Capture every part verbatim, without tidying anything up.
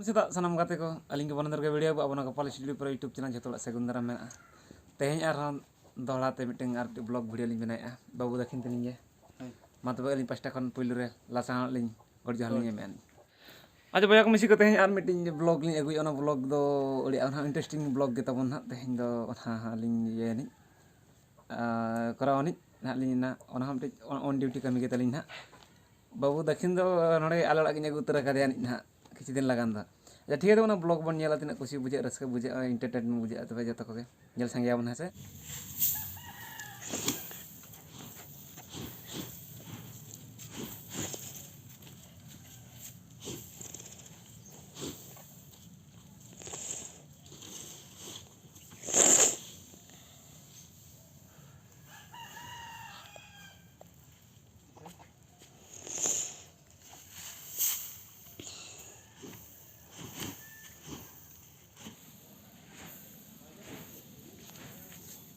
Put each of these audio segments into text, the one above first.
ᱥᱮᱛᱟᱜ ᱥᱟᱱᱟᱢ ᱜᱟᱛᱮ ᱠᱚ, ᱟᱹᱞᱤᱧ ᱜᱮ ᱵᱚᱱᱮᱱᱫᱨᱚ ᱜᱮ ᱵᱷᱤᱰᱤᱭᱳ ᱟᱵᱚ ᱚᱱᱟ ᱜᱳᱯᱟᱞ ᱥᱴᱩᱰᱤᱭᱳ ᱯᱚᱨᱮ YouTube ᱪᱮᱱᱮᱞ ᱡᱷᱚᱛᱚ ᱦᱚᱲᱟᱜ ᱥᱟᱹᱜᱩᱱ ᱫᱟᱨᱟᱢ ᱢᱮᱱᱟᱜᱼᱟ᱾ ᱛᱮᱦᱮᱧ ᱟᱨᱦᱚᱸ ᱫᱚᱦᱲᱟ ᱛᱮ ᱢᱤᱫᱴᱮᱱ ᱟᱨ ᱵᱞᱚᱜ ᱵᱷᱤᱰᱤᱭᱳ ᱞᱤᱧ ᱵᱮᱱᱟᱣᱮᱫᱼᱟ, ᱵᱟᱹᱵᱩ ᱫᱟᱹᱠᱷᱤᱱ ᱛᱟᱹᱞᱤᱧ ᱜᱮ᱾ ᱦᱳᱭ᱾ ᱢᱟ ᱛᱚᱵᱮ ᱟᱹᱞᱤᱧ ᱯᱟᱥᱴᱟ ᱠᱷᱚᱱ ᱯᱳᱭᱞᱳ ᱨᱮ ᱞᱟᱥᱟᱲᱦᱮᱫ ᱞᱤᱧ ᱜᱚᱰ ᱡᱚᱦᱟᱨ ᱞᱤᱧ ᱮᱢᱮᱫᱼᱟ᱾ ᱟᱪᱪᱷᱟ ᱵᱚᱭᱦᱟ ᱠᱚ ᱢᱤᱥᱤ ᱠᱚ, ᱛᱮᱦᱮᱧ ᱟᱨ ᱢᱤᱫᱴᱮᱱ ᱵᱞᱚᱜ ᱞᱤᱧ ᱟᱹᱜᱩᱭᱟ, ᱚᱱᱟ ᱵᱞᱚᱜ ᱫᱚ ᱟᱹᱰᱤ ᱟᱨᱦᱚᱸ ᱤᱱᱴᱟᱨᱮᱥᱴᱤᱝ ᱵᱞᱚᱜ ᱜᱮ ᱛᱟᱵᱚᱱ ᱱᱟᱦᱟᱜ᱾ ᱛᱮᱦᱮᱧ ᱫᱚ ᱚᱱᱟ ᱦᱟᱸᱜ ᱞᱤᱧ ᱤᱭᱟᱹᱭᱟ ᱱᱤᱡ, ᱟᱨ ᱠᱚᱨᱟᱣ ᱟᱹᱱᱤᱡ ᱱᱟᱦᱟᱜ ᱞᱤᱧ ᱚᱱᱟ, ᱚᱱᱟ ᱦᱚᱸ ᱢᱤᱫᱴᱮᱡ ᱚᱱ ᱰᱤᱭᱩᱴᱤ ᱠᱟᱹᱢᱤ ᱜᱮ ᱛᱟᱹᱞᱤᱧ ᱱᱟᱦᱟᱜ᱾ ᱵᱟᱹᱵᱩ ᱫᱟᱹᱠᱷᱤᱱ ᱫᱚ ᱱᱚᱰᱮ ᱟᱞᱮ ᱚᱲᱟᱜ ᱜᱤᱧ ᱟᱹᱜᱩ ᱩᱛᱟᱹᱨ ᱟᱠᱟᱫᱮᱭᱟ ᱱᱤᱡ ᱱᱟᱦᱟᱜ ᱠᱤᱪᱷᱩ ᱫᱤᱱ ᱞᱟᱜᱟᱱ ᱫᱚ᱾ ᱟᱪᱪᱷᱟ ᱴᱷᱤᱠ ᱜᱮᱭᱟ, ᱛᱚᱵᱮ ᱚᱱᱟ ᱵᱞᱚᱜ ᱵᱚᱱ ᱧᱮᱞᱟ, ᱛᱤᱱᱟᱹᱜ ᱠᱩᱥᱤ ᱵᱩᱡᱷᱟᱹᱜᱼᱟ, ᱨᱟᱹᱥᱠᱟᱹ ᱵᱩᱡᱷᱟᱹᱜᱼᱟ, ᱮᱱᱴᱟᱨᱴᱮᱱᱢᱮᱱᱴ ᱵᱩᱡᱷᱟᱹᱜᱼᱟ, ᱛᱚᱵᱮ ᱡᱚᱛᱚ ᱠᱚᱜᱮ ᱧᱮᱞ ᱥᱟᱸᱜᱮᱭᱟᱵᱚᱱ, ᱦᱮᱸ ᱥᱮ᱾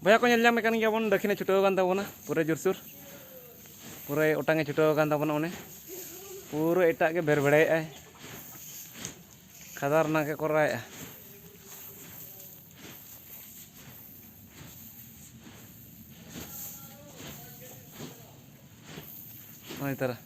ᱵᱚᱭᱦᱟ ᱠᱚ, ᱧᱮᱞ ᱧᱟᱢᱮᱫ ᱠᱟᱱ ᱜᱮᱭᱟ ᱵᱚᱱ, ᱫᱟᱹᱠᱷᱤᱱᱮ ᱪᱷᱩᱴᱟᱹᱣ ᱟᱠᱟᱱ ᱛᱟᱵᱚᱱᱟ ᱯᱩᱨᱟᱹ ᱡᱳᱨᱥᱳᱨ, ᱯᱩᱨᱟᱹ ᱚᱴᱟᱝ ᱮ ᱪᱷᱩᱴᱟᱹᱣ ᱟᱠᱟᱱ ᱛᱟᱵᱚᱱᱟ᱾ ᱚᱱᱮ ᱯᱩᱨᱟᱹ ᱮᱴᱟᱜ ᱜᱮ ᱵᱷᱮᱨᱵᱷᱮᱲᱟᱭᱮᱫᱼᱟᱭ, ᱠᱷᱟᱫᱟᱨᱱᱟᱠ ᱮ ᱠᱚᱨᱟᱣᱮᱫᱼᱟ᱾ ᱱᱚᱜᱼᱚᱭ ᱛᱟᱨᱟ᱾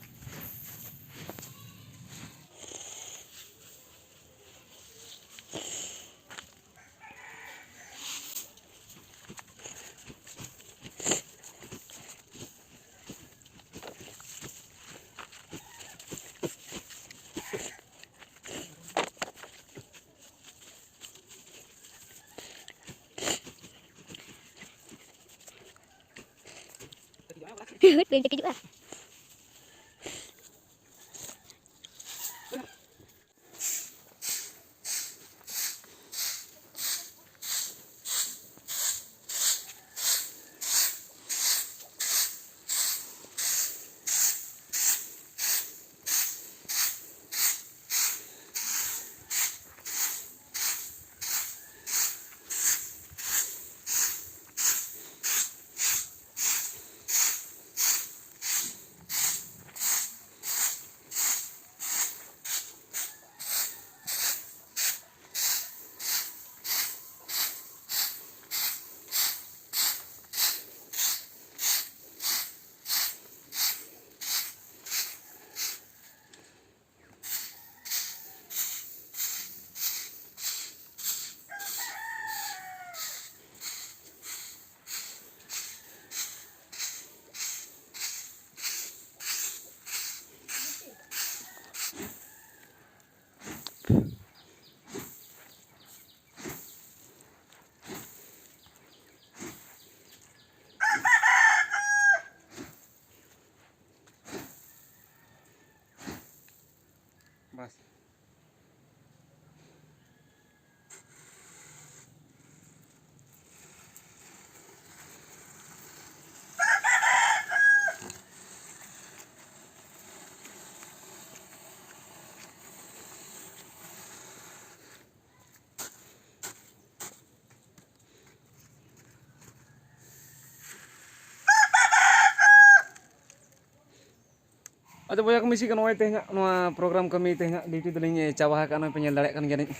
ᱟᱪᱪᱷᱟ ᱵᱚᱭᱦᱟ ᱠᱚ ᱢᱤᱥᱤ ᱠᱚ, ᱱᱚᱜᱼᱚᱭ ᱛᱮᱦᱮᱧᱟᱜ ᱱᱚᱣᱟ ᱯᱨᱳᱜᱨᱟᱢ ᱠᱟᱹᱢᱤ ᱛᱮᱦᱮᱧᱟᱜ ᱰᱤᱭᱩᱴᱤ ᱫᱚᱞᱤᱧ ᱪᱟᱵᱟ ᱟᱠᱟᱫᱼᱟ, ᱱᱚᱜᱼᱚᱭ ᱯᱮ ᱧᱮᱞ ᱫᱟᱲᱮᱭᱟᱜ ᱠᱟᱱ ᱜᱮᱭᱟ ᱱᱤᱡ᱾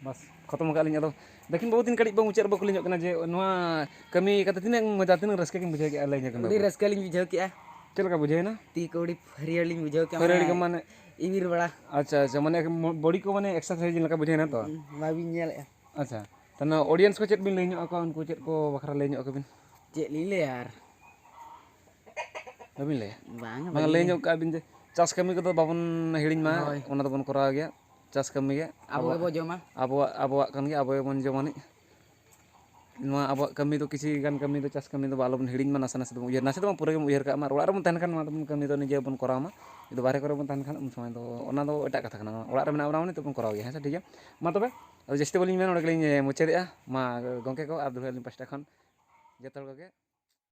ᱵᱟᱥ, ᱠᱷᱚᱛᱚᱢ ᱟᱠᱟᱫ ᱞᱤᱧ᱾ ᱟᱫᱚ ᱫᱮᱠᱷᱤᱱ ᱵᱟᱹᱵᱩ ᱛᱤᱱ ᱠᱟᱹᱴᱤᱡ ᱵᱚᱱ ᱢᱩᱪᱟᱹᱫ ᱨᱮᱵᱚ ᱠᱩᱞᱤ ᱧᱚᱜ ᱠᱟᱱᱟ ᱡᱮ ᱱᱚᱣᱟ ᱠᱟᱹᱢᱤ ᱠᱟᱛᱮ ᱛᱤᱱᱟᱹᱜ ᱢᱚᱡᱟ, ᱛᱤᱱᱟᱹᱜ ᱨᱟᱹᱥᱠᱟᱹ ᱠᱤᱱ ᱵᱩᱡᱷᱟᱹᱣ ᱠᱮᱫᱼᱟ, ᱞᱟᱹᱭ ᱧᱚᱜ ᱠᱤᱱ ᱟᱹᱰᱤ ᱵᱟᱹᱵᱩ᱾ ᱨᱟᱹᱥᱠᱟᱹ ᱞᱤᱧ ᱵᱩᱡᱷᱟᱹᱣ ᱠᱮᱫᱼᱟ᱾ ᱪᱮᱫ ᱞᱮᱠᱟ ᱵᱩᱡᱷᱟᱹᱣ ᱮᱱᱟ? ᱛᱤ ᱠᱚ ᱟᱹᱰᱤ ᱦᱟᱹᱨᱭᱟᱹᱲ ᱞᱤᱧ ᱵᱩᱡᱷᱟᱹᱣ ᱠᱮᱫᱼᱟ, ᱦᱟᱹᱨᱭᱟᱹᱲ ᱜᱮ ᱢᱟᱱᱮ? ᱤᱢᱤᱨ ᱵᱟᱲᱟ᱾ ᱟᱪᱪᱷᱟ, ᱟᱪᱪᱷᱟ, ᱢᱟᱱᱮ ᱵᱚᱰᱤ ᱠᱚ ᱢᱟᱱᱮ ᱮᱠᱥᱟᱨᱥᱟᱭᱤᱡᱽ ᱞᱮᱠᱟ ᱵᱩᱡᱷᱟᱹᱣ ᱮᱱᱟ ᱛᱚ? ᱦᱩᱸ, ᱵᱟᱵᱤᱱ ᱧᱮᱞᱮᱫᱼᱟ᱾ ᱟᱪᱪᱷᱟ, ᱛᱟᱦᱞᱮ ᱚᱰᱤᱭᱮᱱᱥ ᱠᱚ ᱪᱮᱫ ᱵᱤᱱ ᱞᱟᱹᱭ ᱧᱚᱜ ᱟᱠᱚᱣᱟ, ᱩᱱᱠᱩ ᱪᱮᱫ ᱠᱚ ᱵᱟᱠᱷᱨᱟ ᱞᱟᱹᱭ ᱧᱚᱜ ᱟᱠᱚ ᱵᱤᱱ? ᱪᱮᱫ ᱞᱤᱧ ᱞᱟᱹᱭᱟ ᱟᱨ? ᱵᱟᱹᱵᱤᱱ ᱞᱟᱹᱭᱟ? ᱵᱟᱝ, ᱵᱟᱝ, ᱵᱟᱹᱞᱤᱧ ᱞᱟᱹᱭ ᱞᱟᱹᱭᱟ᱾ ᱧᱚᱜ ᱠᱟᱜ ᱵᱤᱱ ᱡᱮ ᱪᱟᱥ ᱠᱟᱹᱢᱤ ᱠᱚᱫᱚ ᱵᱟᱵᱚᱱ ᱦᱤᱲᱤᱧ ᱢᱟ, ᱦᱳᱭ᱾ ᱚᱱᱟ ᱫᱚᱵᱚᱱ ᱠᱚᱨᱟᱣ ᱜᱮᱭᱟ᱾ ᱪᱟᱥ ᱠᱟᱹᱢᱤ ᱜᱮ ᱟᱵᱚ ᱟᱵᱚᱣᱟᱜ, ᱜᱮᱵᱚ ᱡᱚᱢᱟ᱾ ᱟᱵᱚᱣᱟᱜ, ᱟᱵᱚᱣᱟᱜ ᱠᱟᱱ ᱜᱮᱭᱟ, ᱟᱵᱚ ᱜᱮᱵᱚᱱ ᱡᱚᱢᱟ ᱱᱤᱡ᱾ ᱱᱚᱣᱟ ᱟᱵᱚᱣᱟᱜ ᱠᱟᱹᱢᱤ ᱫᱚ, ᱠᱤᱪᱷᱤ ᱜᱟᱱ ᱠᱟᱹᱢᱤ ᱫᱚ, ᱪᱟᱥ ᱠᱟᱹᱢᱤ ᱫᱚ ᱟᱞᱚᱵᱚᱱ ᱦᱤᱲᱤᱧ ᱢᱟ, ᱱᱟᱥᱮ ᱱᱟᱥᱮ ᱫᱚᱵᱚᱱ ᱩᱭᱦᱟᱹᱨ, ᱱᱟᱥᱮ ᱫᱚ ᱵᱟᱝ, ᱯᱩᱨᱟᱹ ᱜᱮᱵᱚᱱ ᱩᱭᱦᱟᱹᱨ ᱠᱟᱜ ᱢᱟ᱾ ᱟᱨ ᱚᱲᱟᱜ ᱨᱮᱵᱚᱱ ᱛᱟᱦᱮᱱ ᱠᱷᱟᱱ, ᱱᱚᱣᱟ ᱫᱚᱵᱚᱱ ᱠᱟᱹᱢᱤ ᱫᱚ ᱱᱤᱡᱮ ᱵᱚᱱ ᱠᱚᱨᱟᱣ ᱢᱟ᱾ ᱡᱩᱫᱤ ᱵᱟᱦᱨᱮ ᱠᱚᱨᱮ ᱵᱚᱱ ᱛᱟᱦᱮᱱ ᱠᱷᱟᱱ, ᱩᱱ ᱥᱚᱢᱚᱭ ᱫᱚ ᱚᱱᱟ ᱫᱚ ᱮᱴᱟᱜ ᱠᱟᱛᱷᱟ ᱠᱟᱱᱟ, ᱚᱲᱟᱜ ᱨᱮ ᱢᱮᱱᱟᱜ ᱵᱚᱱᱟ ᱢᱟᱱᱮ ᱱᱤᱛᱚᱜ ᱵᱚᱱ ᱠᱚᱨᱟᱣ ᱜᱮᱭᱟ, ᱦᱮᱸ ᱥᱮ? ᱴᱷᱤᱠ ᱜᱮᱭᱟ, ᱢᱟ ᱛᱚᱵᱮ, ᱟᱫᱚ ᱡᱟᱹᱥᱛᱤ ᱵᱟᱹᱞᱤᱧ ᱢᱮᱱᱟ, ᱱᱚᱰᱮ ᱜᱮᱞᱤᱧ ᱢᱩᱪᱟᱹᱫᱮᱜᱼᱟ᱾ ᱢᱟ ᱜᱚᱢᱠᱮ ᱠᱚ ᱟᱨ ᱫᱩᱞᱦᱟᱹ ᱟᱹᱞᱤᱧ ᱯᱟᱥᱴᱟ ᱠᱷᱚᱱ ᱡᱚᱛᱚ ᱦᱚᱲ ᱠᱚᱜᱮ